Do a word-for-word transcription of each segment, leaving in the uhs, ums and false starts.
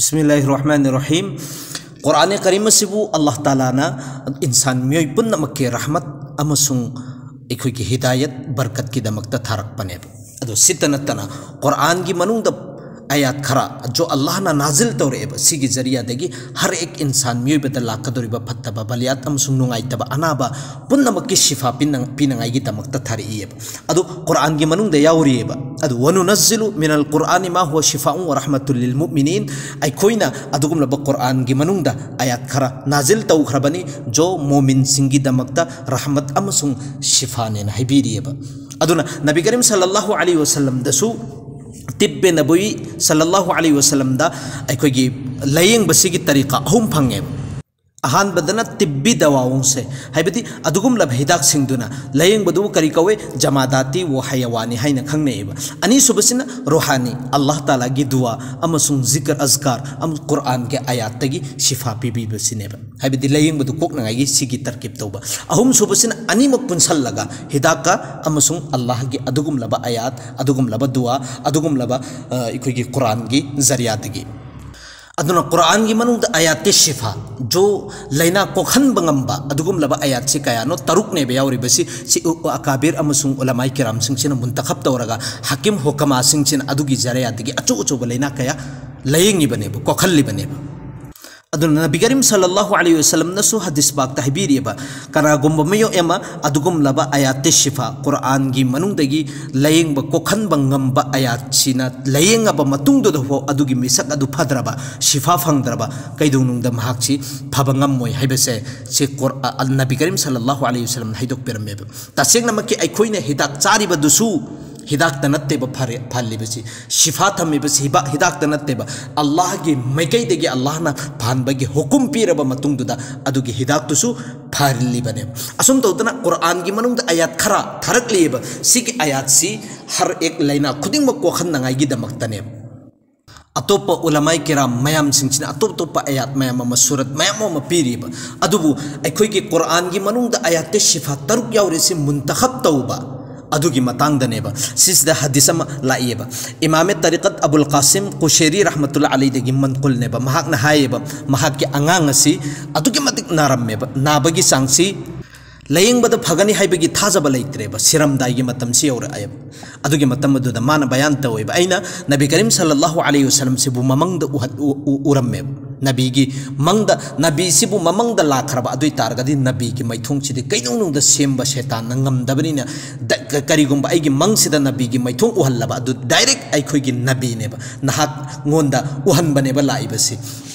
ꯕꯤꯁꯃꯤꯜꯂꯥꯍꯤꯔ ꯔꯍꯃꯥꯅꯤꯔ ꯔꯍꯤꯝ꯫ ꯀꯨꯔꯥꯟ ꯀꯔꯤꯝ ꯑꯁꯤꯕꯨ ꯑꯜꯂꯥꯍ ꯇꯥꯂꯥꯅ ꯏꯟꯁꯥꯟ ꯃꯤꯑꯣꯏ ꯄꯨꯝꯅꯃꯛꯀꯤ ꯔꯍꯃꯠ ꯑꯃꯁꯨꯡ ꯑꯩꯈꯣꯏꯒꯤ ꯍꯤꯗꯥꯌꯠ ꯕꯔꯀꯠꯀꯤꯗꯃꯛꯇ ꯊꯥꯔꯛꯄꯅꯦꯕ꯫ ꯑꯗꯣ ꯁꯤꯇ ꯅꯠꯇꯅ ꯀꯨꯔꯥꯟꯒꯤ ꯃꯅꯨꯡꯗ ꯑꯌꯥꯠ ꯈꯔ ꯖꯣ ꯑꯜꯂꯥꯍꯅ ꯅꯥꯖꯤꯜ ꯇꯧꯔꯛꯑꯦꯕ꯫ ꯁꯤꯒꯤ ꯖꯔꯤꯌꯥꯗꯒꯤ ꯍꯔ ꯑꯦꯛ ꯏꯟꯁꯥꯟ ꯃꯤꯑꯣꯏꯕꯗ ꯂꯥꯛꯀꯗꯧꯔꯤꯕ ꯐꯠꯇꯕ ꯕꯂꯤꯌꯥꯠ ꯑꯃꯁꯨꯡ ꯅꯨꯡꯉꯥꯏꯇꯕ ꯑꯅꯥꯕ ꯄꯨꯝꯅꯃꯛꯀꯤ ꯁꯤꯐꯥ ꯄꯤꯅ-, ꯄꯤꯅꯉꯥꯏꯒꯤꯗꯃꯛꯇ ꯊꯥꯔꯛꯏꯑꯕ꯫ ꯑꯗꯨ ꯀꯨꯔꯥꯟꯒꯤ ꯃꯅꯨꯡꯗ ꯌꯥꯎꯔꯤꯑꯕ꯫ ꯑꯗꯨ وننزل من القرآن ما هو شفاء ورحمة للمؤمنين꯫ ꯑꯩꯈꯣꯏꯅ ꯑꯗꯨꯒꯨꯝꯂꯕ ꯀꯨꯔꯥꯟꯒꯤ ꯃꯅꯨꯡꯗ ꯑꯌꯥꯠ ꯈꯔ ꯅꯥꯖꯤꯜ ꯇꯧꯈ꯭ꯔꯕꯅꯤ, ꯖꯣ ꯃꯣꯃꯤꯟꯁꯤꯡꯒꯤꯗꯃꯛꯇ ꯔꯍꯃꯠ ꯑꯃꯁꯨꯡ ꯁꯤꯐꯥꯅꯦꯅ ꯍꯥꯏꯕꯤꯔꯤꯑꯕ꯫ ꯑꯗꯨꯅ ꯅꯕꯤ ꯀꯔꯤꯝ ꯁꯜꯂꯜꯂꯥꯍꯨ ꯑꯂꯩꯍꯤ ꯋꯁꯜꯂꯝꯗꯁꯨ ꯇꯤꯞꯄꯦ ꯅꯕꯋꯤ ꯁꯜꯂꯜꯂꯥꯍꯨ ꯑꯂꯩꯍꯤ ꯋꯁꯜꯂꯝꯗ ꯑꯩꯈꯣꯏꯒꯤ ꯂꯥꯌꯦꯡꯕꯁꯤꯒꯤ ꯇꯔꯤꯀꯥ ꯑꯍꯨꯝ ꯐꯪꯉꯦꯕ꯫ ꯑꯍꯥꯟꯕꯗꯅ ꯇꯤꯞꯕꯤ ꯗꯋꯥꯎꯡꯁꯦ, ꯍꯥꯏꯕꯗꯤ ꯑꯗꯨꯒꯨꯝꯂꯕ ꯍꯤꯗꯥꯛꯁꯤꯡꯗꯨꯅ꯫ ꯂꯥꯌꯦꯡꯕꯗꯨꯕꯨ ꯀꯔꯤ ꯀꯧꯋꯦ? ꯖꯃꯥꯗꯥꯇꯤ ꯋꯥ ꯍꯌꯋꯥꯅꯤ ꯍꯥꯏꯅ ꯈꯪꯅꯩꯑꯕ꯫ ꯑꯅꯤꯁꯨꯕꯁꯤꯅ ꯔꯣꯍꯥꯅꯤ, ꯑꯜꯂꯥꯍ ꯇꯥꯂꯥꯒꯤ ꯗꯨꯋꯥ ꯑꯃꯁꯨꯡ ꯖꯤꯀꯔ ꯑꯖꯀꯥꯔ ꯑꯃ-, ꯀꯨꯔꯥꯟꯒꯤ ꯑꯌꯥꯠꯇꯒꯤ ꯁꯤꯐꯥ ꯄꯤꯕꯤꯕꯁꯤꯅꯦꯕ꯫ ꯍꯥꯏꯕꯗꯤ ꯂꯥꯌꯦꯡꯕꯗꯨ ꯀꯣꯛꯅꯉꯥꯏꯒꯤ ꯁꯤꯒꯤ ꯇꯔꯀꯤꯕ ꯇꯧꯕ꯫ ꯑꯍꯨꯝꯁꯨꯕꯁꯤꯅ ꯑꯅꯤꯃꯛ ꯄꯨꯟꯁꯜꯂꯒ ꯍꯤꯗꯥꯛꯀ ꯑꯃꯁꯨꯡ ꯑꯜꯂꯥꯍꯒꯤ ꯑꯗꯨꯒꯨꯝꯂꯕ ꯑꯌꯥꯠ, ꯑꯗꯨꯒꯨꯝꯂꯕ ꯗꯨꯋꯥ, ꯑꯗꯨꯒꯨꯝꯂꯕ, ꯑ, ꯑꯩꯈꯣꯏꯒꯤ ꯀꯨꯔꯥꯟꯒꯤ ꯖꯔꯤꯌꯥꯗꯒꯤ꯫ ꯑꯗꯨꯅ ꯀꯨꯔꯥꯟꯒꯤ ꯃꯅꯨꯡꯗ ꯑꯌꯥꯠꯇꯤ ꯁꯤꯐꯥ, ꯖꯣ ꯂꯥꯏꯅꯥ ꯀꯣꯛꯍꯟꯕ ꯉꯝꯕ ꯑꯗꯨꯒꯨꯝꯂꯕ ꯑꯌꯥꯠꯁꯤ ꯀꯌꯥꯅꯣ? ꯇꯔꯨꯛꯅꯦꯕ ꯌꯥꯎꯔꯤꯕꯁꯤ꯫ ꯁꯤ ꯎ-, ꯑꯀꯥꯕꯤꯔ ꯑꯃꯁꯨꯡ ꯎꯂꯃꯥꯏ ꯀꯤꯔꯥꯝꯁꯤꯡꯁꯤꯅ ꯃꯨꯟꯇꯈꯕ ꯇꯧꯔꯒ ꯍꯥꯀꯤꯝ ꯍꯣꯀꯃꯥꯁꯤꯡꯁꯤꯅ ꯑꯗꯨꯒꯤ ꯖꯔꯤꯌꯥꯗꯒꯤ ꯑꯆꯧ ꯑꯆꯧꯕ ꯂꯥꯏꯅꯥ ꯀꯌꯥ ꯂꯥꯏꯌꯦꯡꯉꯤꯕꯅꯦꯕ, ꯀꯣꯛꯍꯜꯂꯤꯕꯅꯦꯕ꯫ ꯑꯗꯨꯅ ꯅꯕꯤ ꯀꯔꯤꯝ ꯁꯜꯂꯜꯂꯥꯍꯨ ꯑꯂꯩꯍꯤ ꯋꯁꯜꯂꯝꯅꯁꯨ ꯍꯗꯤꯁ ꯄꯥꯛꯇ ꯍꯥꯏꯕꯤꯔꯤꯑꯕ, ꯀꯅꯥꯒꯨꯝꯕ ꯃꯤꯑꯣꯏ ꯑꯃ ꯑꯗꯨꯒꯨꯝꯂꯕ ꯑꯌꯥꯠꯇꯤ ꯁꯤꯐꯥ, ꯀꯨꯔꯥꯟꯒꯤ ꯃꯅꯨꯡꯗꯒꯤ ꯂꯥꯌꯦꯡꯕ ꯀꯣꯛꯍꯟꯕ ꯉꯝꯕ ꯑꯌꯥꯠꯁꯤꯅ ꯂꯥꯌꯦꯡꯉꯕ ꯃꯇꯨꯡꯗꯨꯗꯐꯥꯎ ꯑꯗꯨꯒꯤ ꯃꯤꯁꯛ ꯑꯗꯨ ꯐꯗ꯭ꯔꯕ, ꯁꯤꯐꯥ ꯐꯪꯗ꯭ꯔꯕ, ꯀꯩꯗꯧꯅꯨꯡꯗ ꯃꯍꯥꯛꯁꯤ ꯐꯕ ꯉꯝꯃꯣꯏ ꯍꯥꯏꯕꯁꯦ ꯁꯤ ꯀꯨꯔ-, ꯑ, ꯑ, ꯅꯕꯤ ꯀꯔꯤꯝ ꯁꯜꯂꯜꯂꯥꯍꯨ ꯑꯂꯩꯍꯤ ꯋꯁꯜꯂꯝꯅ ꯍꯥꯏꯗꯣꯛꯄꯤꯔꯝꯃꯦꯕ꯫ ꯇꯁꯦꯡꯅꯃꯛꯀꯤ ꯑꯩꯈꯣꯏꯅ ꯍꯤꯗꯥꯛ ꯆꯥꯔꯤꯕꯗꯨꯁꯨ ꯍꯤꯗꯥꯛꯇ ꯅꯠꯇꯦꯕ ꯐꯔꯦ-, ꯐꯍꯜꯂꯤꯕꯁꯤ꯫ ꯁꯤꯐꯥ ꯊꯝꯃꯤꯕꯁꯤ ꯍꯤꯕꯥ-, ꯍꯤꯗꯥꯛꯇ ꯅꯠꯇꯦꯕ, ꯑꯜꯂꯥꯍꯒꯤ ꯃꯥꯏꯀꯩꯗꯒꯤ ꯑꯜꯂꯥꯍꯅ ꯐꯍꯟꯕꯒꯤ ꯍꯨꯀꯨꯝ ꯄꯤꯔꯕ ꯃꯇꯨꯡꯗꯨꯗ ꯑꯗꯨꯒꯤ ꯍꯤꯗꯥꯛꯇꯨꯁꯨ ꯐꯍꯜꯂꯤꯕꯅꯦꯕ꯫ ꯑꯁꯨꯝ ꯇꯧꯗꯅ ꯀꯨꯔꯥꯟꯒꯤ ꯃꯅꯨꯡꯗ ꯑꯌꯥꯠ ꯈꯔ ꯊꯥꯔꯛꯂꯤꯑꯕ꯫ ꯁꯤꯒꯤ ꯑꯌꯥꯠꯁꯤ ꯍꯔ ꯑꯦꯛ ꯂꯥꯏꯅꯥ ꯈꯨꯗꯤꯡꯃꯛ ꯀꯣꯛꯍꯟꯅꯉꯥꯏꯒꯤꯗꯃꯛꯇꯅꯦꯕ꯫ ꯑꯇꯣꯞꯄ ꯎꯂꯃꯥꯏ ꯀꯤꯔꯥꯝ ꯃꯌꯥꯝꯁꯤꯡꯁꯤꯅ ꯑꯇꯣꯞ ꯑꯇꯣꯞꯄ ꯑꯌꯥꯠ ꯃꯌꯥꯝ ꯑꯃ, ꯁꯨꯔꯠ ꯃꯌꯥꯝ ꯑꯃ ꯄꯤꯔꯤꯕ꯫ ꯑꯗꯨꯕꯨ ꯑꯩꯈꯣꯏꯒꯤ ꯀꯨꯔꯥꯟꯒꯤ ꯃꯅꯨꯡꯗ ꯑꯌꯥꯠꯇꯤ ꯁꯤꯐꯥ ꯇꯔꯨꯛ ꯌꯥꯎꯔꯤꯁꯤ ꯃꯨꯟꯇꯈꯕ ꯇꯧꯕ, ꯑꯗꯨꯒꯤ ꯃꯇꯥꯡꯗꯅꯦꯕ ꯁꯤꯁꯤꯗ ꯍꯗꯤꯁ ꯑꯃ ꯂꯥꯛꯏꯌꯦꯕ꯫ ꯏꯃꯥꯃꯦ ꯇꯥꯔꯤꯀꯠ ꯑꯕꯨꯜ ꯀꯥꯁꯤꯝ ꯀꯨꯁꯦꯔꯤ ꯔꯍꯃꯇꯨꯜꯂꯥ ꯑꯂꯩꯗꯒꯤ ꯃꯟꯀꯨꯜꯅꯦꯕ꯫ ꯃꯍꯥꯛꯅ ꯍꯥꯏꯌꯦꯕ, ꯃꯍꯥꯛꯀꯤ ꯑꯉꯥꯡ ꯑꯁꯤ ꯑꯗꯨꯛꯀꯤ ꯃꯇꯤꯛ ꯅꯥꯔꯝꯃꯦꯕ꯫ ꯅꯥꯕꯒꯤ ꯆꯥꯡꯁꯤ ꯂꯥꯌꯦꯡꯕꯗ ꯐꯒꯅꯤ ꯍꯥꯏꯕꯒꯤ ꯊꯥꯖꯕ ꯂꯩꯇ꯭ꯔꯦꯕ꯫ ꯁꯤꯔꯝꯗꯥꯏꯒꯤ ꯃꯇꯝꯁꯤ ꯌꯧꯔꯛꯑꯦꯕ꯫ ꯑꯗꯨꯒꯤ ꯃꯇꯝ ꯑꯗꯨꯗ ꯃꯥꯅ ꯕꯌꯥꯟ ꯇꯧꯋꯦꯕ, "ꯑꯩꯅ ꯅꯕꯤ ꯀꯔꯤꯝ ꯁꯜꯂꯜꯂꯥꯍꯨ ꯑꯂꯩꯍꯤ ꯋꯁꯜꯂꯝꯁꯤꯕꯨ ꯃꯃꯪꯗ ꯎꯍꯟ-, ꯎ-, ꯎ-, ꯎꯔꯝꯃꯦꯕ꯫ ꯅꯕꯤꯒꯤ ꯃꯪꯗ, ꯅꯕꯤꯁꯤꯕꯨ ꯃꯃꯪꯗ ꯂꯥꯛꯈ꯭ꯔꯕ ꯑꯗꯨ ꯑꯣꯏ ꯇꯥꯔꯒꯗꯤ ꯅꯕꯤꯒꯤ ꯃꯥꯏꯊꯣꯡꯁꯤꯗꯤ ꯀꯩꯗꯧꯅꯨꯡꯗ ꯁꯦꯝꯕ ꯁꯩꯇꯥꯟꯅ ꯉꯝꯗꯕꯅꯤꯅ ꯗ-, ꯀ-, ꯀꯔꯤꯒꯨꯝꯕ ꯑꯩꯒꯤ ꯃꯪꯁꯤꯗ ꯅꯕꯤꯒꯤ ꯃꯥꯏꯊꯣꯡ ꯎꯍꯜꯂꯕ ꯑꯗꯨ ꯗꯥꯏꯔꯦꯛ ꯑꯩꯈꯣꯏꯒꯤ ꯅꯕꯤꯅꯦꯕ, ꯅꯍꯥꯛꯉꯣꯟꯗ ꯎꯍꯟꯕꯅꯦꯕ ꯂꯥꯛꯏꯕꯁꯤ꯫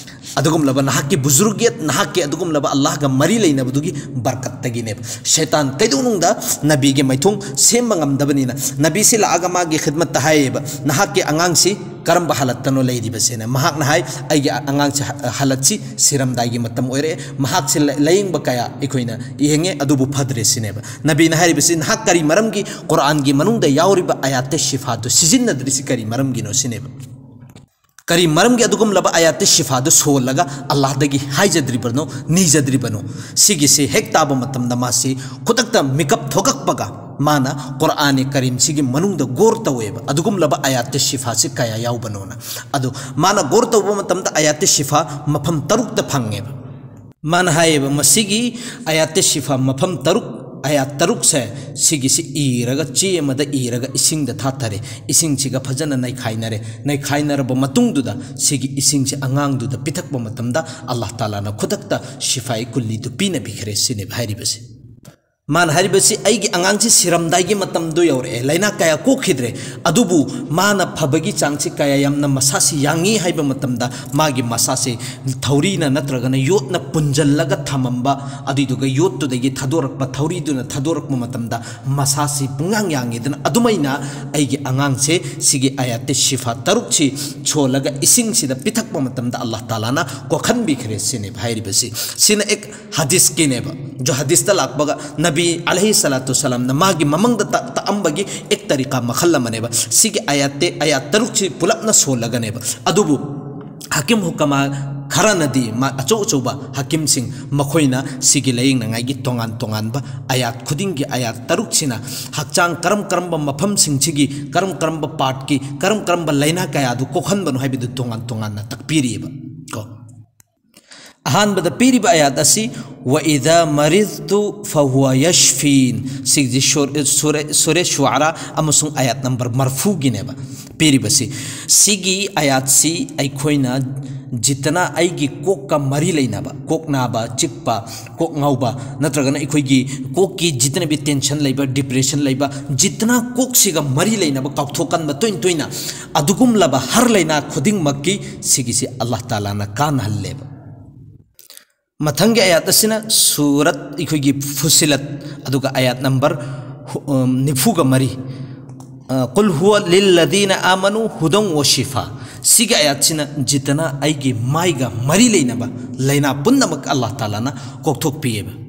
ꯑꯗꯨꯒꯨꯝꯂꯕ ꯅꯍꯥꯛꯀꯤ ꯕꯨꯖꯨꯔꯒꯤꯌꯠ, ꯅꯍꯥꯛꯀꯤ ꯑꯗꯨꯒꯨꯝꯂꯕ ꯑꯜꯂꯥꯍꯒ ꯃꯔꯤ ꯂꯩꯅꯕꯗꯨꯒꯤ ꯕꯔꯀꯠꯇꯒꯤꯅꯦꯕ꯫ ꯁꯩꯇꯥꯟ ꯀꯩꯗꯧꯅꯨꯡꯗ ꯅꯕꯤꯒꯤ ꯃꯥꯏꯊꯣꯡ ꯁꯦꯝꯕ ꯉꯝꯗꯕꯅꯤꯅ ꯅꯕꯤꯁꯤ ꯂꯥꯛꯑꯒ ꯃꯥꯒꯤ ꯈꯤꯗꯃꯠꯇ ꯍꯥꯏꯌꯦꯕ, ꯅꯍꯥꯛꯀꯤ ꯑꯉꯥꯡꯁꯤ ꯀꯔꯝꯕ ꯍꯥꯂꯠꯇꯅꯣ ꯂꯩꯔꯤꯕꯁꯦꯅ?" ꯃꯍꯥꯛꯅ ꯍꯥꯏ, "ꯑꯩꯒꯤ ꯑꯉꯥꯡꯁꯤ ꯍ-, ꯍꯥꯂꯠꯁꯤ ꯁꯤꯔꯝꯗꯥꯏꯒꯤ ꯃꯇꯝ ꯑꯣꯏꯔꯛꯑꯦ, ꯃꯍꯥꯛꯁꯤ ꯂ-, ꯂꯥꯌꯦꯡꯕ ꯀꯌꯥ ꯑꯩꯈꯣꯏꯅ ꯌꯦꯡꯉꯦ, ꯑꯗꯨꯕꯨ ꯐꯗ꯭ꯔꯦ" ꯁꯤꯅꯦꯕ꯫ ꯅꯕꯤꯅ ꯍꯥꯏꯔꯤꯕꯁꯤ, "ꯅꯍꯥꯛ ꯀꯔꯤ ꯃꯔꯝꯒꯤ ꯀꯨꯔꯥꯟꯒꯤ ꯃꯅꯨꯡꯗ ꯌꯥꯎꯔꯤꯕ ꯑꯌꯥꯠꯇꯦ ꯁꯤꯐꯥꯗꯨ ꯁꯤꯖꯤꯟꯅꯗ꯭ꯔꯤꯁꯤ ꯀꯔꯤ ꯃꯔꯝꯒꯤꯅꯣ?" ꯁꯤꯅꯦꯕ꯫ ꯀꯔꯤ ꯃꯔꯝꯒꯤ ꯑꯗꯨꯒꯨꯝꯂꯕ ꯑꯌꯥꯠꯇꯦ ꯁꯤꯐꯥꯗꯨ ꯁꯣꯜꯂꯒ ꯑꯜꯂꯥꯍꯗꯒꯤ ꯍꯥꯏꯖꯗ꯭ꯔꯤꯕꯅꯣ, ꯅꯤꯖꯗ꯭ꯔꯤꯕꯅꯣ? ꯁꯤꯒꯤꯁꯤ ꯍꯦꯛ ꯇꯥꯕ ꯃꯇꯝꯗ ꯃꯥꯁꯤ ꯈꯨꯗꯛꯇ ꯃꯤꯀꯞ ꯊꯣꯛꯂꯛꯄꯒ ꯃꯥꯅ ꯀꯨꯔꯥꯟ ꯀꯔꯤꯝꯁꯤꯒꯤ ꯃꯅꯨꯡꯗ ꯒꯣꯔ ꯇꯧꯋꯦꯕ, ꯑꯗꯨꯒꯨꯝꯂꯕ ꯑꯌꯥꯠꯇꯦ ꯁꯤꯐꯥꯁꯤ ꯀꯌꯥ ꯌꯥꯎꯕꯅꯣꯅ꯫ ꯑꯗꯨ ꯃꯥꯅ ꯒꯣꯔ ꯇꯧꯕ ꯃꯇꯝꯗ ꯑꯌꯥꯠꯇꯦ ꯁꯤꯐꯥ ꯃꯐꯝ ꯇꯔꯨꯛꯇ ꯐꯪꯉꯦꯕ꯫ ꯃꯥꯅ ꯍꯥꯏꯌꯦꯕ, ꯃꯁꯤꯒꯤ ꯑꯌꯥꯠꯇꯦ ꯁꯤꯐꯥ ꯃꯐꯝ ꯇꯔꯨꯛ, ꯑꯌꯥꯠ ꯇꯔꯨꯛꯁꯦ, ꯁꯤꯒꯤꯁꯤ ꯏꯔꯒ, ꯆꯦ ꯑꯃꯗ ꯏꯔꯒ ꯏꯁꯤꯡꯗ ꯊꯥꯊꯔꯦ, ꯏꯁꯤꯡꯁꯤꯒ ꯐꯖꯅ ꯅꯩꯈꯥꯏꯅꯔꯦ, ꯅꯩꯈꯥꯏꯅꯔꯕ ꯃꯇꯨꯡꯗꯨꯗ ꯁꯤꯒꯤ ꯏꯁꯤꯡꯁꯤ ꯑꯉꯥꯡꯗꯨꯗ ꯄꯤꯊꯛꯄ ꯃꯇꯝꯗ ꯑꯜꯂꯥꯍ ꯇꯥꯂꯥꯅ ꯈꯨꯗꯛꯇ ꯁꯤꯐꯥꯏ ꯀꯨꯜꯂꯤꯗꯨ ꯄꯤꯅꯕꯤꯈ꯭ꯔꯦ ꯁꯤꯅꯦꯕ ꯍꯥꯏꯔꯤꯕꯁꯤ꯫ ꯃꯥꯅ ꯍꯥꯏꯔꯤꯕꯁꯤ, "ꯑꯩꯒꯤ ꯑꯉꯥꯡꯁꯤ ꯁꯤꯔꯝꯗꯥꯏꯒꯤ ꯃꯇꯝꯗꯣ ꯌꯧꯔꯛꯑꯦ, ꯂꯥꯏꯅꯥ ꯀꯌꯥ ꯀꯣꯛꯈꯤꯗ꯭ꯔꯦ, ꯑꯗꯨꯕꯨ ꯃꯥꯅ ꯐꯕꯒꯤ ꯆꯥꯡꯁꯤ ꯀꯌꯥ ꯌꯥꯝꯅ, ꯃꯁꯥꯁꯤ ꯌꯥꯡꯉꯤ ꯍꯥꯏꯕ ꯃꯇꯝꯗ ꯃꯥꯒꯤ ꯃꯁꯥꯁꯤ ꯊꯧꯔꯤꯅ ꯅꯠꯇ꯭ꯔꯒꯅ ꯌꯣꯠꯅ ꯄꯨꯟꯖꯜꯂꯒ ꯊꯝꯃꯝꯕ, ꯑꯗꯨꯏꯗꯨꯒ ꯌꯣꯠꯇꯨꯗꯒꯤ ꯊꯥꯗꯣꯔꯛꯄ, ꯊꯧꯔꯤꯗꯨꯅ ꯊꯥꯗꯣꯔꯛꯄ ꯃꯇꯝꯗ ꯃꯁꯥꯁꯤ ꯄꯨꯡꯌꯥꯡ ꯌꯥꯡꯉꯤꯗꯅ, ꯑꯗꯨꯃꯥꯏꯅ ꯑꯩꯒꯤ ꯑꯉꯥꯡꯁꯦ ꯁꯤꯒꯤ ꯑꯌꯥꯠꯇꯦ ꯁꯤꯐꯥ ꯇꯔꯨꯛꯁꯤ ꯁꯣꯜꯂꯒ ꯏꯁꯤꯡꯁꯤꯗ ꯄꯤꯊꯛꯄ ꯃꯇꯝꯗ ꯑꯜꯂꯥꯍ ꯇꯥꯂꯥꯅ ꯀꯣꯛꯍꯟꯕꯤꯈ꯭ꯔꯦ" ꯁꯤꯅꯦꯕ ꯍꯥꯏꯔꯤꯕꯁꯤ꯫ ꯁꯤꯅ ꯑꯦꯛ ꯍꯗꯤꯁꯀꯤꯅꯦꯕ꯫ ꯖꯣ ꯍꯗꯤꯁꯇ ꯂꯥꯛꯄꯒ ꯅꯕꯤ ꯑꯂꯩꯍꯤ ꯁꯂꯥꯇꯨ ꯁꯂꯥꯝꯅ ꯃꯥꯒꯤ ꯃꯃꯪꯗ ꯇ-, ꯇꯥꯛꯑꯝꯕꯒꯤ ꯑꯦꯛ ꯇꯔꯤꯀꯥ ꯃꯈꯜ ꯑꯃꯅꯦꯕ꯫ ꯁꯤꯒꯤ ꯑꯌꯥꯠꯇꯦ, ꯑꯌꯥꯠ ꯇꯔꯨꯛꯁꯤ ꯄꯨꯂꯞꯅ ꯁꯣꯜꯂꯒꯅꯦꯕ꯫ ꯑꯗꯨꯕꯨ ꯍꯥꯀꯤꯝ ꯍꯨꯀꯃꯥ ꯈꯔꯅꯗꯤ, ꯃꯥ ꯑꯆꯧ ꯑꯆꯧꯕ ꯍꯥꯀꯤꯝꯁꯤꯡ, ꯃꯈꯣꯏꯅ ꯁꯤꯒꯤ ꯂꯥꯌꯦꯡꯅꯉꯥꯏꯒꯤ ꯇꯣꯉꯥꯟ ꯇꯣꯉꯥꯟꯕ ꯑꯌꯥꯠ ꯈꯨꯗꯤꯡꯒꯤ ꯑꯌꯥꯠ ꯇꯔꯨꯛꯁꯤꯅ ꯍꯛꯆꯥꯡ ꯀꯔꯝ ꯀꯔꯝꯕ ꯃꯐꯝꯁꯤꯡꯁꯤꯒꯤ ꯀꯔꯝ ꯀꯔꯝꯕ ꯄꯥꯔꯠꯀꯤ ꯀꯔꯝ ꯀꯔꯝꯕ ꯂꯥꯏꯅꯥ ꯀꯌꯥꯗꯨ ꯀꯣꯛꯍꯟꯕꯅꯣ ꯍꯥꯏꯕꯗꯨ ꯇꯣꯉꯥꯟ ꯇꯣꯉꯥꯟꯅ ꯇꯥꯛꯄꯤꯔꯤꯑꯕ ꯀꯣ꯫ ꯑꯍꯥꯟꯕꯗ ꯄꯤꯔꯤꯕ ꯑꯌꯥꯠ ꯑꯁꯤ, "ꯋꯥ ꯏꯗꯥ ꯃꯔꯤꯗꯇꯨ ꯐꯍꯨꯋ ꯌꯁꯐꯤꯟ"꯫ ꯁꯤꯒꯤꯁꯤ ꯁꯨꯔ-, ꯁꯨꯔ-, ꯁꯨꯔꯦ ꯁꯨꯑꯔꯥ ꯑꯃꯁꯨꯡ ꯑꯌꯥꯠ ꯅꯝꯕꯔ ꯃꯔꯐꯨꯒꯤꯅꯦꯕ ꯄꯤꯔꯤꯕꯁꯤ꯫ ꯁꯤꯒꯤ ꯑꯌꯥꯠꯁꯤ ꯑꯩꯈꯣꯏꯅ ꯖꯤꯇꯅ ꯑꯩꯒꯤ ꯀꯣꯛꯀ ꯃꯔꯤ ꯂꯩꯅꯕ, ꯀꯣꯛ ꯅꯥꯕ, ꯆꯤꯛꯄ, ꯀꯣꯛ ꯉꯥꯎꯕ, ꯅꯠꯇ꯭ꯔꯒꯅ ꯑꯩꯈꯣꯏꯒꯤ ꯀꯣꯛꯀꯤ ꯖꯤꯇꯅ ꯕꯤ ꯇꯦꯟꯁꯟ ꯂꯩꯕ, ꯗꯤꯄ꯭ꯔꯦꯁꯟ ꯂꯩꯕ, ꯖꯤꯇꯅ ꯀꯣꯛꯁꯤꯒ ꯃꯔꯤ ꯂꯩꯅꯕ ꯀꯥꯎꯊꯣꯛꯀꯟꯕ ꯇꯣꯏꯅ ꯇꯣꯏꯅ ꯑꯗꯨꯒꯨꯝꯂꯕ ꯍꯔ ꯂꯥꯏꯅꯥ ꯈꯨꯗꯤꯡꯃꯛꯀꯤ ꯁꯤꯒꯤꯁꯤ ꯑꯜꯂꯥꯍ ꯇꯥꯂꯥꯅ ꯀꯥꯟꯅꯍꯜꯂꯦꯕ꯫ ꯃꯊꯪꯒꯤ ꯑꯌꯥꯠ ꯑꯁꯤꯅ ꯁꯨꯔꯠ ꯑꯩꯈꯣꯏꯒꯤ ꯐꯨꯁꯤꯂꯠ, ꯑꯗꯨꯒ ꯑꯌꯥꯠ ꯅꯝꯕꯔ ꯍꯨ-, ꯎꯝ, ꯅꯤꯐꯨꯒ ꯃꯔꯤ, ꯑ, "ꯀꯨꯜ ꯍꯨꯋ ꯂꯤꯜꯂꯗꯤꯅ ꯑꯥꯃꯅꯨ ꯍꯨꯗꯪ ꯋ ꯁꯤꯐꯥ"꯫ ꯁꯤꯒꯤ ꯑꯌꯥꯠꯁꯤꯅ ꯖꯤꯇꯅ ꯑꯩꯒꯤ ꯃꯥꯏꯒ ꯃꯔꯤ ꯂꯩꯅꯕ ꯂꯥꯏꯅꯥ ꯄꯨꯝꯅꯃꯛ ꯑꯜꯂꯥꯍ ꯇꯥꯂꯥꯅ ꯀꯣꯛꯊꯣꯛꯄꯤꯑꯕ꯫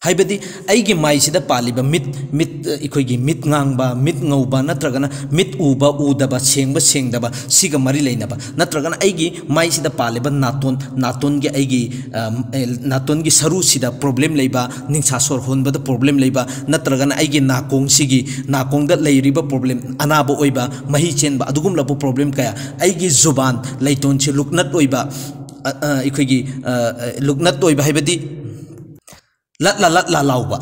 ꯍꯥꯏꯕꯗꯤ ꯑꯩꯒꯤ ꯃꯥꯏꯁꯤꯗ ꯄꯥꯜꯂꯤꯕ ꯃꯤꯠ, ꯃꯤꯠ, ꯑ, ꯑꯩꯈꯣꯏꯒꯤ ꯃꯤꯠ ꯉꯥꯡꯕ, ꯃꯤꯠ ꯉꯧꯕ, ꯅꯠꯇ꯭ꯔꯒꯅ ꯃꯤꯠ ꯎꯕ ꯎꯗꯕ, ꯁꯦꯡꯕ ꯁꯦꯡꯗꯕ, ꯁꯤꯒ ꯃꯔꯤ ꯂꯩꯅꯕ, ꯅꯠꯇ꯭ꯔꯒꯅ ꯑꯩꯒꯤ ꯃꯥꯏꯁꯤꯗ ꯄꯥꯜꯂꯤꯕ ꯅꯥꯇꯣꯟ, ꯅꯥꯇꯣꯟꯒꯤ ꯑꯩꯒꯤ, ꯑ, ꯑꯦ, ꯅꯥꯇꯣꯟꯒꯤ ꯁꯔꯨꯁꯤꯗ ꯄ꯭ꯔꯣꯕ꯭ꯂꯦꯝ ꯂꯩꯕ, ꯅꯤꯡꯁꯥ ꯁꯣꯔ ꯍꯣꯟꯕꯗ ꯄ꯭ꯔꯣꯕ꯭ꯂꯦꯝ ꯂꯩꯕ, ꯅꯠꯇ꯭ꯔꯒꯅ ꯑꯩꯒꯤ ꯅꯥꯀꯣꯡꯁꯤꯒꯤ, ꯅꯥꯀꯣꯡꯗ ꯂꯩꯔꯤꯕ ꯄ꯭ꯔꯣꯕ꯭ꯂꯦꯝ, ꯑꯅꯥꯕ ꯑꯣꯏꯕ, ꯃꯍꯤ ꯆꯦꯟꯕ, ꯑꯗꯨꯒꯨꯝꯂꯕ ꯄ꯭ꯔꯣꯕ꯭ꯂꯦꯝ ꯀꯌꯥ, ꯑꯩꯒꯤ ꯖꯨꯕꯥꯟ, ꯂꯩꯇꯣꯟꯁꯤ ꯂꯨꯛꯅꯠ ꯑꯣꯏꯕ, ꯑ, ꯑ, ꯑꯩꯈꯣꯏꯒꯤ, ꯑ, ꯑ, ꯂꯨꯛꯅꯠ ꯑꯣꯏꯕ ꯍꯥꯏꯕꯗꯤ ꯂꯠꯂ ꯂꯠꯂ ꯂꯥꯎꯕ,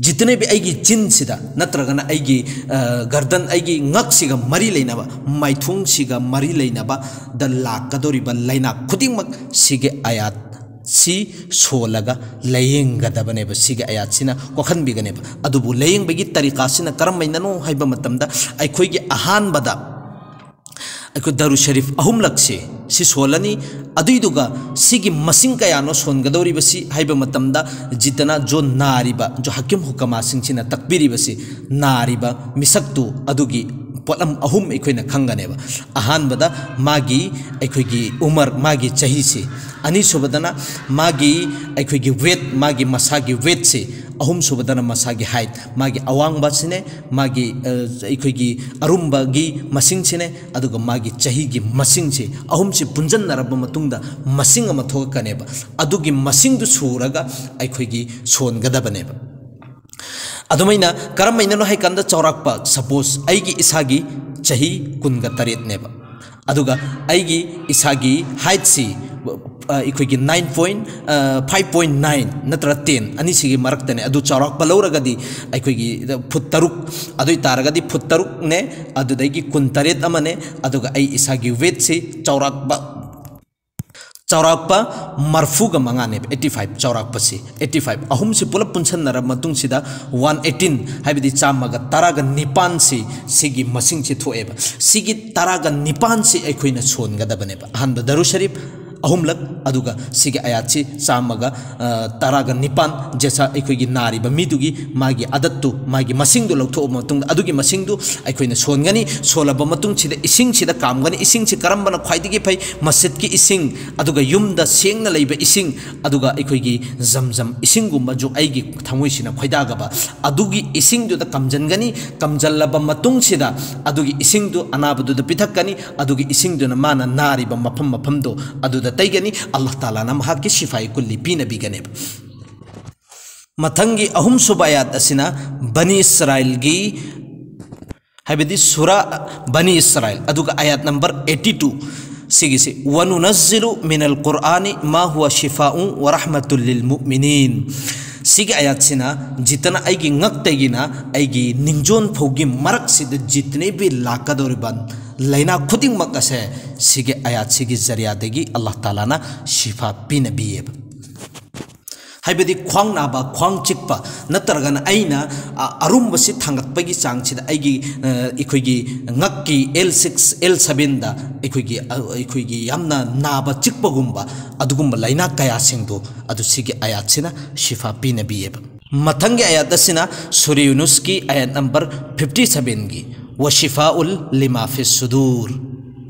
ꯖꯤꯇꯅꯦꯕꯤ ꯑꯩꯒꯤ ꯆꯤꯟꯁꯤꯗ ꯅꯠꯇ꯭ꯔꯒꯅ ꯑꯩꯒꯤ, ꯑ, ꯒꯔꯗꯟ, ꯑꯩꯒꯤ ꯉꯛꯁꯤꯒ ꯃꯔꯤ ꯂꯩꯅꯕ, ꯃꯥꯏꯊꯣꯡꯁꯤꯒ ꯃꯔꯤ ꯂꯩꯅꯕꯗ ꯂꯥꯛꯀꯗꯧꯔꯤꯕ ꯂꯥꯏꯅꯥ ꯈꯨꯗꯤꯡꯃꯛ ꯁꯤꯒꯤ ꯑꯌꯥꯠꯁꯤ ꯁꯣꯜꯂꯒ ꯂꯥꯏꯌꯦꯡꯒꯗꯕꯅꯦꯕ꯫ ꯁꯤꯒꯤ ꯑꯌꯥꯠꯁꯤꯅ ꯀꯣꯛꯍꯟꯕꯤꯒꯅꯦꯕ꯫ ꯑꯗꯨꯕꯨ ꯂꯥꯏꯌꯦꯡꯕꯒꯤ ꯇꯔꯤꯀꯥꯁꯤꯅ ꯀꯔꯝꯍꯥꯏꯅꯅꯣ ꯍꯥꯏꯕ ꯃꯇꯝꯗ, ꯑꯩꯈꯣꯏꯒꯤ ꯑꯍꯥꯟꯕꯗ ꯑꯩꯈꯣꯏ ꯗꯔꯨ ꯁꯔꯤꯐ ꯑꯍꯨꯝꯂꯛꯁꯤ ꯁꯤ ꯁꯣꯜꯂꯅꯤ꯫ ꯑꯗꯨꯏꯗꯨꯒ ꯁꯤꯒꯤ ꯃꯁꯤꯡ ꯀꯌꯥꯅꯣ ꯁꯣꯟꯒꯗꯧꯔꯤꯕꯁꯤ ꯍꯥꯏꯕ ꯃꯇꯝꯗ, ꯖꯤꯇꯅ ꯖꯣ ꯅꯥꯔꯤꯕ, ꯖꯣ ꯍꯀꯤꯝ ꯍꯨꯀꯃꯥꯁꯤꯡꯁꯤꯅ ꯇꯛꯄꯤꯔꯤꯕꯁꯤ, ꯅꯥꯔꯤꯕ ꯃꯤꯁꯛꯇꯨ ꯑꯗꯨꯒꯤ ꯄꯣꯠꯂꯝ ꯑꯍꯨꯝ ꯑꯩꯈꯣꯏꯅ ꯈꯪꯒꯅꯦꯕ꯫ ꯑꯍꯥꯟꯕꯗ ꯃꯥꯒꯤ, ꯑꯩꯈꯣꯏꯒꯤ ꯎꯃꯔ, ꯃꯥꯒꯤ ꯆꯍꯤꯁꯤ, ꯑꯅꯤꯁꯨꯕꯗꯅ ꯃꯥꯒꯤ, ꯑꯩꯈꯣꯏꯒꯤ ꯋꯦꯠ, ꯃꯥꯒꯤ ꯃꯁꯥꯒꯤ ꯋꯦꯠꯁꯤ, ꯑꯍꯨꯝꯁꯨꯕꯗꯅ ꯃꯁꯥꯒꯤ height, ꯃꯥꯒꯤ ꯑꯋꯥꯡꯕꯁꯤꯅꯦ, ꯃꯥꯒꯤ ꯑ, ꯑꯩꯈꯣꯏꯒꯤ ꯑꯔꯨꯝꯕꯒꯤ ꯃꯁꯤꯡꯁꯤꯅꯦ, ꯑꯗꯨꯒ ꯃꯥꯒꯤ ꯆꯍꯤꯒꯤ ꯃꯁꯤꯡꯁꯤ, ꯑꯍꯨꯝꯁꯤ ꯄꯨꯟꯁꯤꯟꯅꯔꯕ ꯃꯇꯨꯡꯗ ꯃꯁꯤꯡ ꯑꯃ ꯊꯣꯛꯂꯛꯀꯅꯦꯕ꯫ ꯑꯗꯨꯒꯤ ꯃꯁꯤꯡꯗꯨ ꯁꯨꯔꯒ ꯑꯩꯈꯣꯏꯒꯤ ꯁꯣꯟꯒꯗꯕꯅꯦꯕ꯫ ꯑꯗꯨꯃꯥꯏꯅ ꯀꯔꯝꯍꯥꯏꯅꯅꯣ ꯍꯥꯏꯀꯥꯟꯗ, ꯆꯥꯎꯔꯥꯛꯄ, suppose ꯑꯩꯒꯤ ꯏꯁꯥꯒꯤ ꯆꯍꯤ ꯀꯨꯟꯒ ꯇꯔꯦꯠꯅꯦꯕ, ꯑꯗꯨꯒ ꯑꯩꯒꯤ ꯏꯁꯥꯒꯤ heightꯁꯤ, ꯑ, ꯑꯩꯈꯣꯏꯒꯤ nine point, ꯑ, five point nine ꯅꯠꯇ꯭ꯔꯒ ten, ꯑꯅꯤꯁꯤꯒꯤ ꯃꯔꯛꯇꯅꯦ꯫ ꯑꯗꯨ ꯆꯥꯎꯔꯥꯛꯄ ꯂꯧꯔꯒꯗꯤ ꯑꯩꯈꯣꯏꯒꯤ ꯐꯨꯠ ꯇꯔꯨꯛ, ꯑꯗꯨ ꯑꯣꯏ ꯇꯥꯔꯒꯗꯤ ꯐꯨꯠ ꯇꯔꯨꯛꯅꯦ, ꯑꯗꯨꯗꯒꯤ ꯀꯨꯟ ꯇꯔꯦꯠ ꯑꯃꯅꯦ, ꯑꯗꯨꯒ ꯑꯩ ꯏꯁꯥꯒꯤ weightꯁꯤ ꯆꯥꯎꯔꯥꯛꯄ, ꯆꯥꯎꯔꯥꯛꯄ ꯃꯔꯐꯨꯒ ꯃꯉꯥꯅꯦꯕ, eighty five, ꯆꯥꯎꯔꯥꯛꯄꯁꯤ eighty five꯫ ꯑꯍꯨꯝꯁꯤ ꯄꯨꯂꯞ ꯄꯨꯟꯁꯟꯅꯔꯕ ꯃꯇꯨꯡꯁꯤꯗ one eighteen, ꯍꯥꯏꯕꯗꯤ ꯆꯥꯝꯃꯒ ꯇꯔꯥꯒ ꯅꯤꯄꯥꯟꯁꯤ, ꯁꯤꯒꯤ ꯃꯁꯤꯡꯁꯤ ꯊꯣꯛꯑꯦꯕ꯫ ꯁꯤꯒꯤ ꯇꯔꯥꯒ ꯅꯤꯄꯥꯟꯁꯤ ꯑꯩꯈꯣꯏꯅ ꯁꯣꯟꯒꯗꯕꯅꯦꯕ꯫ ꯑꯍꯥꯟꯕ ꯗꯔꯨ ꯁꯔꯤꯐ ꯑꯍꯨꯝꯂꯛ, ꯑꯗꯨꯒ ꯁꯤꯒꯤ ꯑꯌꯥꯠꯁꯤ ꯆꯥꯝꯃꯒ, ꯑ, ꯇꯔꯥꯒ ꯅꯤꯄꯥꯟ, ꯖꯦꯁꯥ ꯑꯩꯈꯣꯏꯒꯤ ꯅꯥꯔꯤꯕ ꯃꯤꯗꯨꯒꯤ ꯃꯥꯒꯤ ꯑꯗꯠꯇꯨ, ꯃꯥꯒꯤ ꯃꯁꯤꯡꯗꯨ ꯂꯧꯊꯣꯛꯑꯕ ꯃꯇꯨꯡꯗ, ꯑꯗꯨꯒꯤ ꯃꯁꯤꯡꯗꯨ ꯑꯩꯈꯣꯏꯅ ꯁꯣꯟꯒꯅꯤ꯫ ꯁꯣꯜꯂꯕ ꯃꯇꯨꯡꯁꯤꯗ ꯏꯁꯤꯡꯁꯤꯗ ꯀꯥꯝꯒꯅꯤ꯫ ꯏꯁꯤꯡꯁꯤ ꯀꯔꯝꯕꯅ ꯈ꯭ꯋꯥꯏꯗꯒꯤ ꯐꯩ? ꯃꯁꯖꯤꯗꯀꯤ ꯏꯁꯤꯡ, ꯑꯗꯨꯒ ꯌꯨꯝꯗ ꯁꯦꯡꯅ ꯂꯩꯕ ꯏꯁꯤꯡ, ꯑꯗꯨꯒ ꯑꯩꯈꯣꯏꯒꯤ ꯖꯝꯖꯝ ꯏꯁꯤꯡꯒꯨꯝꯕꯁꯨ ꯑꯩꯒꯤ ꯊꯃꯣꯏꯁꯤꯅ ꯈꯣꯏꯗꯥꯒꯕ, ꯑꯗꯨꯒꯤ ꯏꯁꯤꯡꯗꯨꯗ ꯀꯝꯖꯟꯒꯅꯤ꯫ ꯀꯝꯖꯜꯂꯕ ꯃꯇꯨꯡꯁꯤꯗ ꯑꯗꯨꯒꯤ ꯏꯁꯤꯡꯗꯨ ꯑꯅꯥꯕꯗꯨꯗ ꯄꯤꯊꯛꯀꯅꯤ꯫ ꯑꯗꯨꯒꯤ ꯏꯁꯤꯡꯗꯨꯅ ꯃꯥꯅ ꯅꯥꯔꯤꯕ ꯃꯐꯝ ꯃꯐꯝꯗꯣ ꯑꯗꯨꯗ ꯇꯩꯒꯅꯤ꯫ ꯑꯜꯂꯥꯍ ꯇꯥꯂꯥꯅ ꯃꯍꯥꯛꯀꯤ ꯁꯤꯐꯥꯏ ꯀꯨꯜꯂꯤ ꯄꯤꯅꯕꯤꯒꯅꯦꯕ꯫ ꯃꯊꯪꯒꯤ ꯑꯍꯨꯝꯁꯨꯕ ꯑꯌꯥꯠ ꯑꯁꯤꯅ ꯕꯅꯤ ꯏꯁꯔꯥꯏꯜꯒꯤ, ꯍꯥꯏꯕꯗꯤ ꯁꯨꯔꯥ ꯕꯅꯤ ꯏꯁꯔꯥꯏꯜ, ꯑꯗꯨꯒ ꯑꯌꯥꯠ number eighty two, ꯁꯤꯒꯤꯁꯤ, "ꯋꯅꯨꯅꯖꯤꯂꯨ ꯃꯤꯅꯜ ꯀꯨꯔꯑꯥꯅꯤ ꯃꯥ ꯍꯨꯋ ꯁꯤꯐꯥꯎ ꯋ ꯔꯍꯃꯇꯨꯜ ꯂꯤꯜ ꯃꯨꯑꯃꯤꯅꯤꯟ"꯫ ꯁꯤꯒꯤ ꯑꯌꯥꯠꯁꯤꯅ, ꯖꯤꯠꯇꯅ ꯑꯩꯒꯤ ꯉꯛꯇꯒꯤꯅ ꯑꯩꯒꯤ ꯅꯤꯡꯖꯣꯟ ꯐꯥꯎꯒꯤ ꯃꯔꯛꯁꯤꯗ ꯖꯤꯠꯇꯅ ꯏꯕꯤ ꯂꯥꯛꯀꯗꯧꯔꯤꯕ ꯂꯥꯏꯅꯥ ꯈꯨꯗꯤꯡꯃꯛ ꯑꯁꯦ ꯁꯤꯒꯤ ꯑꯌꯥꯠꯁꯤꯒꯤ ꯖꯔꯤꯌꯥꯗꯒꯤ ꯑꯜꯂꯥꯍ ꯇꯥꯂꯥꯅ ꯁꯤꯐꯥ ꯄꯤꯅꯕꯤꯌꯦꯕ꯫ ꯍꯥꯏꯕꯗꯤ ꯈ꯭ꯋꯥꯡ ꯅꯥꯕ, ꯈ꯭ꯋꯥꯡ ꯆꯤꯛꯄ, ꯅꯠꯇ꯭ꯔꯒꯅ ꯑꯩꯅ, ꯑ, ꯑꯔꯨꯝꯕꯁꯤ ꯊꯥꯡꯒꯠꯄꯒꯤ ꯆꯥꯡꯁꯤꯗ ꯑꯩꯒꯤ, ꯑ, ꯑꯩꯈꯣꯏꯒꯤ ꯉꯛꯀꯤ L six, L sevenꯗ ꯑꯩꯈꯣꯏꯒꯤ, ꯑ, ꯑꯩꯈꯣꯏꯒꯤ ꯌꯥꯝꯅ ꯅꯥꯕ ꯆꯤꯛꯄꯒꯨꯝꯕ, ꯑꯗꯨꯒꯨꯝꯕ ꯂꯥꯏꯅꯥ ꯀꯌꯥꯁꯤꯡꯗꯣ ꯑꯗꯨ ꯁꯤꯒꯤ ꯑꯌꯥꯠꯁꯤꯅ ꯁꯤꯐꯥ ꯄꯤꯅꯕꯤꯌꯦꯕ꯫ ꯃꯊꯪꯒꯤ ꯑꯌꯥꯠ ꯑꯁꯤꯅ ꯁꯨꯔ ꯌꯨꯅꯨꯁꯀꯤ ꯑꯌꯥꯠ number fifty sevenꯒꯤ, "ꯋ ꯁꯤꯐꯥꯎꯜ ꯂꯤꯃꯥ ꯐꯤꯁ ꯁꯨꯗꯨꯔ"꯫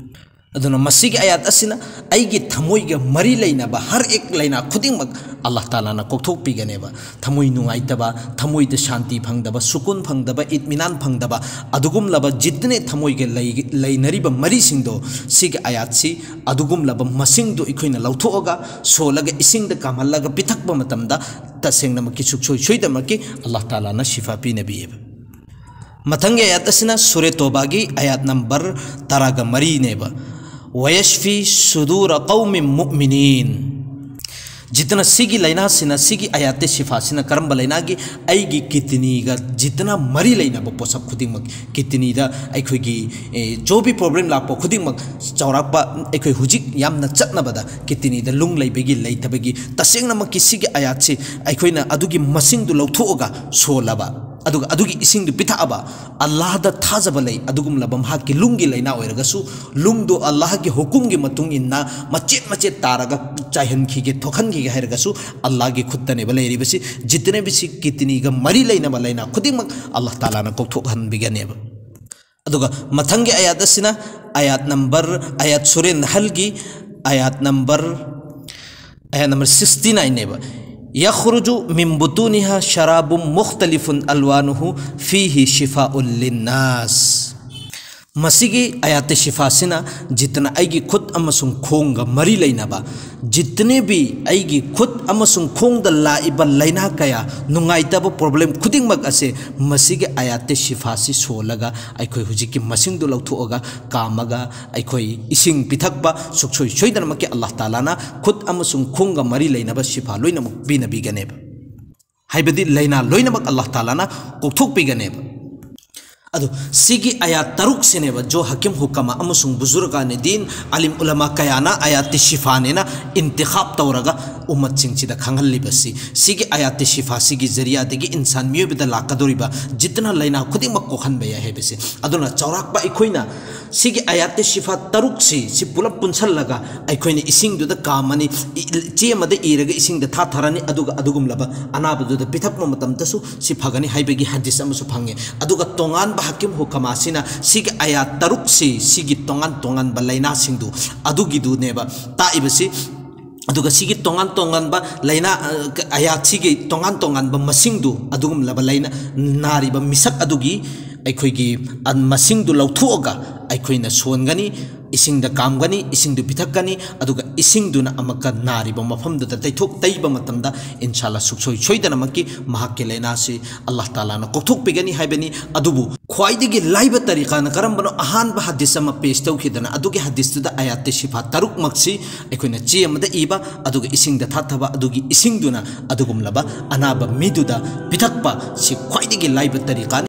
ꯑꯗꯨꯅ ꯃꯁꯤꯒꯤ ꯑꯌꯥꯠ ꯑꯁꯤꯅ ꯑꯩꯒꯤ ꯊꯃꯣꯏꯒ ꯃꯔꯤ ꯂꯩꯅꯕ ꯍꯔ ꯑꯦꯛ ꯂꯥꯏꯅꯥ ꯈꯨꯗꯤꯡꯃꯛ ꯑꯜꯂꯥꯍ ꯇꯥꯂꯥꯅ ꯀꯣꯛꯊꯣꯛꯄꯤꯒꯅꯦꯕ꯫ ꯊꯃꯣꯏ ꯅꯨꯡꯉꯥꯏꯇꯕ, ꯊꯃꯣꯏꯗ ꯁꯥꯟꯇꯤ ꯐꯪꯗꯕ, ꯁꯨꯀꯨꯟ ꯐꯪꯗꯕ, ꯏꯠꯃꯤꯅꯥꯟ ꯐꯪꯗꯕ, ꯑꯗꯨꯒꯨꯝꯂꯕ ꯖꯤꯠꯇꯅꯦ ꯊꯃꯣꯏꯒ ꯂꯩ-, ꯂꯩꯅꯔꯤꯕ ꯃꯔꯤꯁꯤꯡꯗꯣ, ꯁꯤꯒꯤ ꯑꯌꯥꯠꯁꯤ ꯑꯗꯨꯒꯨꯝꯂꯕ ꯃꯁꯤꯡꯗꯣ ꯑꯩꯈꯣꯏꯅ ꯂꯧꯊꯣꯛꯑꯒ, ꯁꯣꯜꯂꯒ, ꯏꯁꯤꯡꯗ ꯀꯥꯝꯍꯜꯂꯒ ꯄꯤꯊꯛꯄ ꯃꯇꯝꯗ ꯇꯁꯦꯡꯅꯃꯛꯀꯤ ꯁꯨꯛꯁꯣꯏ ꯁꯣꯏꯗꯅꯃꯛꯀꯤ ꯑꯜꯂꯥꯍ ꯇꯥꯂꯥꯅ ꯁꯤꯐꯥ ꯄꯤꯅꯕꯤꯌꯦꯕ꯫ ꯃꯊꯪꯒꯤ ꯑꯌꯥꯠ ꯑꯁꯤꯅ ꯁꯨꯔꯦ ꯇꯣꯕꯥꯒꯤ ꯑꯌꯥꯠ ꯅꯝꯕꯔ ꯇꯔꯥꯒ ꯃꯔꯤꯅꯦꯕ꯫ "ꯋꯌꯁꯐꯤ ꯁꯨꯗꯨꯔ ꯀꯧꯃꯤ ꯃꯨꯑꯃꯤꯅꯤꯟ"꯫ ꯖꯤꯠꯇꯅ ꯁꯤꯒꯤ ꯂꯥꯏꯅꯥꯁꯤꯅ, ꯁꯤꯒꯤ ꯑꯌꯥꯠꯇꯦ ꯁꯤꯐꯥꯁꯤꯅ ꯀꯔꯝꯕ ꯂꯥꯏꯅꯥꯒꯤ? ꯑꯩꯒꯤ ꯀꯤꯗꯅꯤꯒ ꯖꯤꯠꯇꯅ ꯃꯔꯤ ꯂꯩꯅꯕ ꯄꯣꯠꯁꯛ ꯈꯨꯗꯤꯡꯃꯛ, ꯀꯤꯗꯅꯤꯗ ꯑꯩꯈꯣꯏꯒꯤ, ꯑꯦ, ꯖꯣꯕꯤ ꯄ꯭ꯔꯣꯕ꯭ꯂꯦꯝ ꯂꯥꯛꯄ ꯈꯨꯗꯤꯡꯃꯛ, ꯆꯥꯎꯔꯥꯛꯄ ꯑꯩꯈꯣꯏ ꯍꯧꯖꯤꯛ ꯌꯥꯝꯅ ꯆꯠꯅꯕꯗ ꯀꯤꯗꯅꯤꯗ ꯂꯨꯡ ꯂꯩꯕꯒꯤ ꯂꯩꯇꯕꯒꯤ, ꯇꯁꯦꯡꯅꯃꯛꯀꯤ ꯁꯤꯒꯤ ꯑꯌꯥꯠꯁꯤ ꯑꯩꯈꯣꯏꯅ ꯑꯗꯨꯒꯤ ꯃꯁꯤꯡꯗꯨ ꯂꯧꯊꯣꯛꯑꯒ ꯁꯣꯜꯂꯕ, ꯑꯗꯨꯒ ꯑꯗꯨꯒꯤ ꯏꯁꯤꯡꯗꯨ ꯄꯤꯊꯛꯑꯕ, ꯑꯜꯂꯥꯍꯗ ꯊꯥꯖꯕ ꯂꯩ, ꯑꯗꯨꯒꯨꯝꯂꯕ ꯃꯍꯥꯛꯀꯤ ꯂꯨꯡꯒꯤ ꯂꯥꯏꯅꯥ ꯑꯣꯏꯔꯒꯁꯨ, ꯂꯨꯡꯗꯣ ꯑꯜꯂꯥꯍꯒꯤ ꯍꯨꯀꯨꯝꯒꯤ ꯃꯇꯨꯡ ꯏꯟꯅ ꯃꯆꯦꯠ ꯃꯆꯦꯠ ꯇꯥꯔꯒ ꯆꯥꯏꯍꯟꯈꯤꯒꯦ, ꯊꯣꯛꯍꯟꯈꯤꯒꯦ ꯍꯥꯏꯔꯒꯁꯨ, ꯑꯜꯂꯥꯍꯒꯤ ꯈꯨꯠꯇꯅꯦꯕ ꯂꯩꯔꯤꯕꯁꯤ꯫ ꯖꯤꯠꯇꯅꯦꯕꯁꯤ ꯀꯤꯗꯅꯤꯒ ꯃꯔꯤ ꯂꯩꯅꯕ ꯂꯥꯏꯅꯥ ꯈꯨꯗꯤꯡꯃꯛ ꯑꯜꯂꯥꯍ ꯇꯥꯂꯥꯅ ꯀꯣꯛꯊꯣꯛꯍꯟꯕꯤꯒꯅꯦꯕ꯫ ꯑꯗꯨꯒ ꯃꯊꯪꯒꯤ ꯑꯌꯥꯠ ꯑꯁꯤꯅ ꯑꯌꯥꯠ ꯅꯝꯕꯔ, ꯑꯌꯥꯠ ꯁꯨꯔꯦ ꯅꯍꯜꯒꯤ ꯑꯌꯥꯠ ꯅꯝꯕꯔ, ꯑꯌꯥꯠ ꯅꯝꯕꯔ ꯁꯤꯛꯁꯇꯤ ꯅꯥꯏꯟꯅꯦꯕ꯫ "ꯌꯈ꯭ꯔꯨꯖꯨ ꯃꯤꯟ ꯕꯨꯇꯨꯅꯤꯍꯥ ꯁꯔꯥꯕꯨꯝ ꯃꯨꯈꯇꯂꯤꯐꯨꯟ ꯑꯜꯋꯥꯅꯨꯍꯨ ꯐꯤꯍꯤ ꯁꯤꯐꯥꯎꯜ ꯂꯤꯟꯅꯥꯁ"꯫ ꯃꯁꯤꯒꯤ ꯑꯌꯥꯠꯇꯦ ꯁꯤꯐꯥꯁꯤꯅ ꯖꯤꯠꯇꯅ ꯑꯩꯒꯤ ꯈꯨꯠ ꯑꯃꯁꯨꯡ ꯈꯣꯡꯒ ꯃꯔꯤ ꯂꯩꯅꯕ, ꯖꯤꯠꯇꯅꯦꯕꯤ ꯑꯩꯒꯤ ꯈꯨꯠ ꯑꯃꯁꯨꯡ ꯈꯣꯡꯗ ꯂꯥꯛꯏꯕ ꯂꯥꯏꯅꯥ ꯀꯌꯥ, ꯅꯨꯡꯉꯥꯏꯇꯕ ꯄ꯭ꯔꯣꯕ꯭ꯂꯦꯝ ꯈꯨꯗꯤꯡꯃꯛ ꯑꯁꯦ ꯃꯁꯤꯒꯤ ꯑꯌꯥꯠꯇꯦ ꯁꯤꯐꯥꯁꯤ ꯁꯣꯜꯂꯒ ꯑꯩꯈꯣꯏ ꯍꯧꯖꯤꯛꯀꯤ ꯃꯁꯤꯡꯗꯨ ꯂꯧꯊꯣꯛꯑꯒ ꯀꯥꯝꯃꯒ ꯑꯩꯈꯣꯏ ꯏꯁꯤꯡ ꯄꯤꯊꯛꯄ ꯁꯨꯛꯁꯣꯏ ꯁꯣꯏꯗꯅꯃꯛꯀꯤ ꯑꯜꯂꯥꯍ ꯇꯥꯂꯥꯅ ꯈꯨꯠ ꯑꯃꯁꯨꯡ ꯈꯣꯡꯒ ꯃꯔꯤ ꯂꯩꯅꯕ ꯁꯤꯐꯥ ꯂꯣꯏꯅꯃꯛ ꯄꯤꯅꯕꯤꯒꯅꯦꯕ꯫ ꯍꯥꯏꯕꯗꯤ ꯂꯥꯏꯅꯥ ꯂꯣꯏꯅꯃꯛ ꯑꯜꯂꯥꯍ ꯇꯥꯂꯥꯅ ꯀꯣꯛꯊꯣꯛꯄꯤꯒꯅꯦꯕ꯫ ꯑꯗꯣ ꯁꯤꯒꯤ ꯑꯌꯥꯠ ꯇꯔꯨꯛꯁꯤꯅꯦꯕ ꯖꯣ ꯍꯀꯤꯝ ꯍꯨꯀꯃꯥ ꯑꯃꯁꯨꯡ ꯕꯨꯖꯨꯔꯒꯥꯅꯦ ꯗꯤꯟ, ꯑꯥꯂꯤꯝ ꯎꯂꯃꯥ ꯀꯌꯥꯅ ꯑꯌꯥꯠꯇꯤ ꯁꯤꯐꯥꯅꯦꯅ ꯏꯟꯇꯤꯈꯥꯕ ꯇꯧꯔꯒ ꯎꯝꯃꯠꯁꯤꯡꯁꯤꯗ ꯈꯪꯍꯜꯂꯤꯕꯁꯤ, ꯁꯤꯒꯤ ꯑꯌꯥꯇꯦ ꯁꯤꯐꯥꯁꯤꯒꯤ ꯖꯔꯤꯌꯥꯗꯒꯤ ꯏꯟꯁꯥꯟ ꯃꯤꯑꯣꯏꯕꯗ ꯂꯥꯛꯀꯗꯧꯔꯤꯕ ꯖꯤꯠꯇꯅ ꯂꯥꯏꯅꯥ ꯈꯨꯗꯤꯡꯃꯛ ꯀꯣꯛꯍꯟꯕ ꯌꯥꯏ ꯍꯥꯏꯕꯁꯦ꯫ ꯑꯗꯨꯅ ꯆꯥꯎꯔꯥꯛꯄ ꯑꯩꯈꯣꯏꯅ ꯁꯤꯒꯤ ꯑꯌꯥꯇꯦ ꯁꯤꯐꯥ ꯇꯔꯨꯛꯁꯤ, ꯁꯤ ꯄꯨꯂꯞ ꯄꯨꯟꯁꯜꯂꯒ ꯑꯩꯈꯣꯏꯅ ꯏꯁꯤꯡꯗꯨꯗ ꯀꯥꯝꯃꯅꯤ, ꯏ-, ꯆꯦ ꯑꯃꯗ ꯏꯔꯒ ꯏꯁꯤꯡꯗ ꯊꯥꯊꯔꯅꯤ, ꯑꯗꯨꯒ ꯑꯗꯨꯒꯨꯝꯂꯕ ꯑꯅꯥꯕꯗꯨꯗ ꯄꯤꯊꯛꯄ ꯃꯇꯝꯗꯁꯨ ꯁꯤ ꯐꯒꯅꯤ ꯍꯥꯏꯕꯒꯤ ꯍꯗꯤꯁ ꯑꯃꯁꯨ ꯐꯪꯉꯦ꯫ ꯑꯗꯨꯒ ꯇꯣꯉꯥꯟꯕ ꯍꯀꯤꯝ ꯍꯨꯀꯃꯥꯁꯤꯅ ꯁꯤꯒꯤ ꯑꯌꯥꯠ ꯇꯔꯨꯛꯁꯤ, ꯁꯤꯒꯤ ꯇꯣꯉꯥꯟ ꯇꯣꯉꯥꯟꯕ ꯂꯥꯏꯅꯥꯁꯤꯡꯗꯨ ꯑꯗꯨꯒꯤꯗꯨꯅꯦꯕ ꯇꯥꯛꯏꯕꯁꯤ꯫ ꯑꯗꯨꯒ ꯁꯤꯒꯤ ꯇꯣꯉꯥꯟ ꯇꯣꯉꯥꯟꯕ ꯂꯥꯏꯅꯥ, ꯑ, ꯑꯌꯥꯠꯁꯤꯒꯤ ꯇꯣꯉꯥꯟ ꯇꯣꯉꯥꯟꯕ ꯃꯁꯤꯡꯗꯨ, ꯑꯗꯨꯒꯨꯝꯂꯕ ꯂꯥꯏꯅꯥ, ꯅꯥꯔꯤꯕ ꯃꯤꯁꯛ ꯑꯗꯨꯒꯤ ꯑꯩꯈꯣꯏꯒꯤ, ꯑ, ꯃꯁꯤꯡꯗꯨ ꯂꯧꯊꯣꯛꯑꯒ ꯑꯩꯈꯣꯏꯅ ꯁꯣꯟꯒꯅꯤ, ꯏꯁꯤꯡꯗ ꯀꯥꯝꯒꯅꯤ, ꯏꯁꯤꯡꯗꯨ ꯄꯤꯊꯛꯀꯅꯤ, ꯑꯗꯨꯒ ꯏꯁꯤꯡꯗꯨꯅ ꯑꯃꯨꯛꯀ ꯅꯥꯔꯤꯕ ꯃꯐꯝꯗꯨꯗ ꯇꯩꯊꯣꯛ-, ꯇꯩꯕ ꯃꯇꯝꯗ, ꯏꯟꯁꯥꯜꯂꯥ, ꯁꯨꯛꯁꯣꯏ ꯁꯣꯏꯗꯅꯃꯛꯀꯤ ꯃꯍꯥꯛꯀꯤ ꯂꯥꯏꯅꯥꯁꯤ ꯑꯜꯂꯥꯍ ꯇꯥꯂꯥꯅ ꯀꯣꯛꯊꯣꯛꯄꯤꯒꯅꯤ ꯍꯥꯏꯕꯅꯤ꯫ ꯑꯗꯨꯕꯨ ꯈ꯭ꯋꯥꯏꯗꯒꯤ ꯂꯥꯏꯕ ꯇꯔꯤꯀꯥꯅ ꯀꯔꯝꯕꯅꯣ? ꯑꯍꯥꯟꯕ ꯍꯗꯤꯁ ꯑꯃ ꯄꯦꯁ ꯇꯧꯈꯤꯗꯅ, ꯑꯗꯨꯒꯤ ꯍꯗꯤꯁꯇꯨꯗ ꯑꯌꯥꯠꯇꯦ ꯁꯤꯐꯥ ꯇꯔꯨꯛꯃꯛꯁꯤ ꯑꯩꯈꯣꯏꯅ ꯆꯦ ꯑꯃꯗ ꯏꯕ, ꯑꯗꯨꯒ ꯏꯁꯤꯡꯗ ꯊꯥꯊꯕ, ꯑꯗꯨꯒꯤ ꯏꯁꯤꯡꯗꯨꯅ ꯑꯗꯨꯒꯨꯝꯂꯕ ꯑꯅꯥꯕ ꯃꯤꯗꯨꯗ ꯄꯤꯊꯛꯄ, ꯁꯤ ꯈ꯭ꯋꯥꯏꯗꯒꯤ ꯂꯥꯏꯕ ꯇꯔꯤꯀꯥꯅꯤ꯫